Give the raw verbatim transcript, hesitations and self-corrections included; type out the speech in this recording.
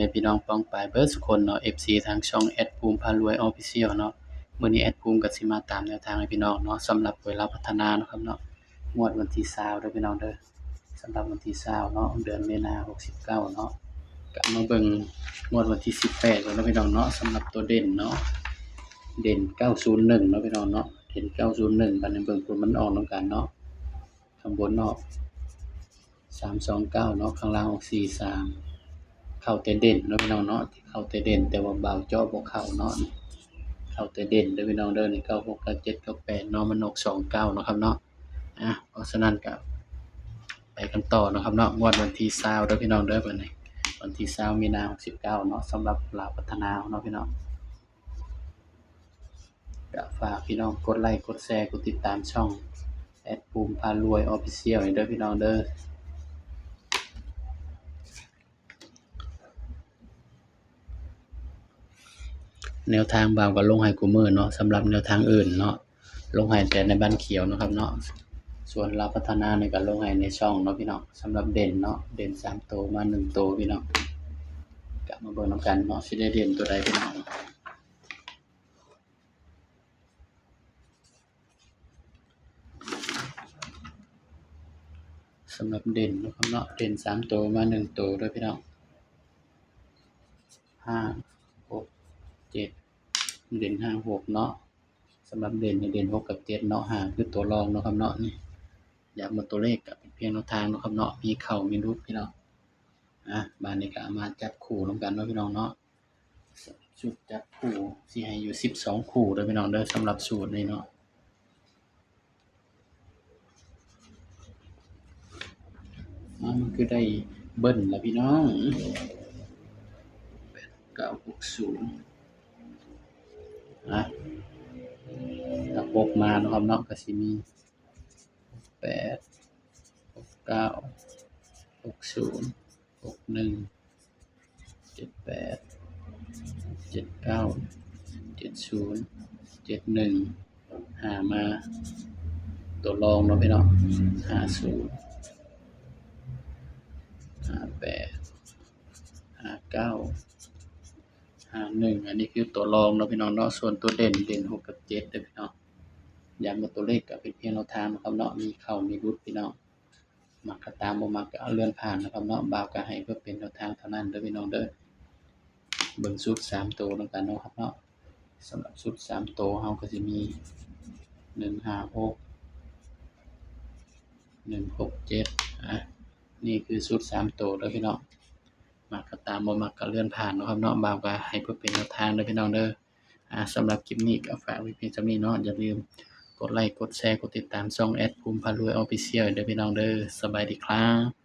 แม่พี่น้องป้องปายเบิดสุคนเนาะ เอฟซี ทางช่องแอดภูมิพารวย Official เนาะ มื้อนี้แอดภูมิก็สิมาตามแนวทางให้พี่น้องเนาะ สำหรับหวยลาวพัฒนาเนาะครับเนาะ งวดวันที่ซาวเด้อพี่น้องเด้อ สำหรับวันที่ซาวเนาะ เดือนมีนา หกสิบเก้าเนาะ ก็มาเบิ่งงวดวันที่สิบแปดกันเนาะพี่น้องเนาะ สำหรับตัวเด่นเนาะ เด่น เก้าศูนย์หนึ่ง เนาะพี่น้องเนาะ เด่น เก้าศูนย์หนึ่ง บัดนี้เบิ่งผลมันออกนำกันเนาะ ข้างบนออก สามสองเก้า เนาะ ข้างล่างออก สี่สาม เข้าแต่เด่นเนาะพี่น้องเนาะ เข้าแต่เด่น แต่ว่าบ่าวเจาะบ่เข้าเนาะ เข้าแต่เด่นเด้อพี่น้องเด้อ นี่ เก้าหก เก้าเจ็ด เก้าแปด เนาะ มันออก สองเก้า เนาะครับเนาะ อ่ะ เพราะฉะนั้นก็ไปกันต่อเนาะครับเนาะ งวดวันที่ซาวเด้อพี่น้องเด้อ บัดนี้ วันที่ซาวมีนา หกสิบเก้าเนาะ สำหรับลาวพัฒนาเนาะพี่น้อง ก็ฝากพี่น้องกดไลค์ กดแชร์ กดติดตามช่องแอดภูมิพารวย Official ให้เด้อพี่น้องเด้อ แนวทางบ่าวก็ลงให้คู่มื้อเนาะ สำหรับแนวทางอื่นเนาะ ลงให้แต่ในบ้านเขียวเนาะครับเนาะ ส่วนลาวพัฒนานี่ก็ลงให้ในช่องเนาะพี่น้อง สำหรับเด่นเนาะ เด่นสามตัวมาหนึ่งตัวพี่น้อง ก็มาเบิ่งนำกันเนาะ สิได้เด่นตัวใดพี่น้อง สำหรับเด่นเนาะครับเนาะ เด่นสามตัวมาหนึ่งตัวเด้อพี่น้อง ห้า หก เจ็ด เด่น ห้า หก เนาะ สำหรับเด่นนี่เด่น หก กับ เจ็ด เนาะ ห้า คือตัวรองเนาะครับเนาะ นี่ ย้ำว่าตัวเลขก็เป็นเพียงแนวทางเนาะครับเนาะ มีเข้ามีหลุดพี่น้อง อ่ะ บัดนี้ก็เอามาจับคู่นำกันเนาะพี่น้องเนาะ ชุดจับคู่สิให้อยู่สิบสองคู่เด้อพี่น้องเด้อ สำหรับสูตรนี้เนาะ อ่า มันคือได้เบิ้ลล่ะพี่น้อง แปดเก้าหกศูนย์ อ่ะ ถ้าหกมาเนาะครับเนาะ ก็สิมี แปด หกเก้า หกศูนย์ หกหนึ่ง เจ็ดแปด เจ็ดเก้า เจ็ดศูนย์ เจ็ดหนึ่ง ห้ามา ตัวรองเนาะพี่น้อง ห้าศูนย์ ห้าแปด ห้าเก้า ห้าหนึ่ง อันนี้คือตัวรองเนาะพี่น้องเนาะ ส่วนตัวเด่น เด่น หก กับ เจ็ด เด้อพี่น้อง ย้ำว่าตัวเลขก็เป็นเพียงแนวทางนะครับเนาะ มีเข้ามีหลุดพี่น้อง มักก็ตาม บ่มักก็เอาเลื่อนผ่านนะครับเนาะ บ่าวก็ให้เพื่อเป็นแนวทางเท่านั้นเด้อพี่น้องเด้อ เบิ่งชุดสามตัวนำกันเนาะครับเนาะ สำหรับชุดสามตัวเฮาก็สิมี หนึ่งห้าหก หนึ่งหกเจ็ด อ่ะ นี่คือชุดสามตัวเด้อพี่น้อง มักก็ตาม บ่มักก็เลื่อนผ่านเนาะครับเนาะ บ่าวก็ให้เพื่อเป็นแนวทางเด้อพี่น้องเด้อ อ่า สำหรับคลิปนี้ก็ฝากไว้เพียงเท่านี้เนาะ อย่าลืมกดไลค์ กดแชร์ กดติดตามช่องแอดภูมิพารวย Official เด้อพี่น้องเด้อ สบายดีครับ